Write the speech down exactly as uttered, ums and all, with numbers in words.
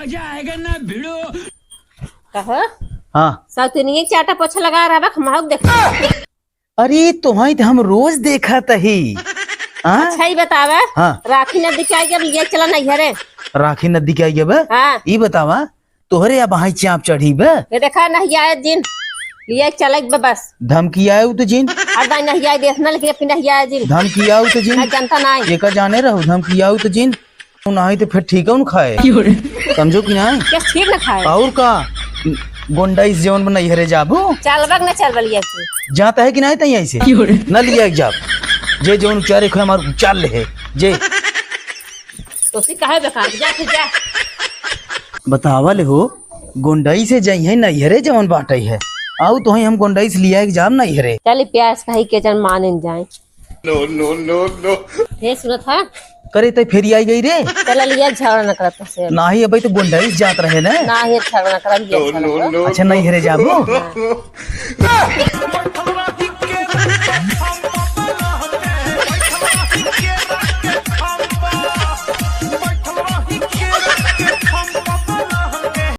जाएगा ना भिड़ो। कहो? हाँ। सौतनिये चाटा पोछा लगा रहा बा, महक देखो। अरे, तोहई त हम रोज देखत ही। हाँ? अच्छा, ई बतावा, हाँ। राखी नदी के आई जब ये चला नैहरे। राखी नदी के आई जब? हाँ। ई बतावा, तोहरे अब हाई चाप चढ़ी बे? ये देखा, नहिया जिन, ये चले बे बस। धमकी आए तो जिन। हर दाई नहिया देस ना, लेकिन अपनी नहिया जिन। धमकी आऊ तो जिन। मैं जनता ना आई। एका जाने रहू, धमकी आऊ तो जिन। तू नाही तो फिर ठीक है, उन खाए। समझो कि नाही? क्या ठीक ना खाए? और का? गोंडई से जवन बनाई हरे जाबू? चलबक ना चलबलिया से। जाता है कि नाही तैयार से? ना लिया एक जाब। जे जवन उचारे खोए हमार उचार ले है। जे। तो सी कहे बेकार, जा फिर जा। बतावा ले हो, गोंडई से जाई है नैहरे जवन बाटई है। आऊ तो हम गोंडई से लिया एक जाब नैहरे। चली प्यास कही के जन मानिन जाए। No, no, no, no। हे सुनत हा? करे तै फेरी आई गई रे। चला लिया झगड़ा न करत से। नाही, अबे तो गोंडई से जात रहे ना। नाही, झगड़ा न करत, लिया No, झगड़ा no, करत। No, अच्छा, no। नैहरे जाबू?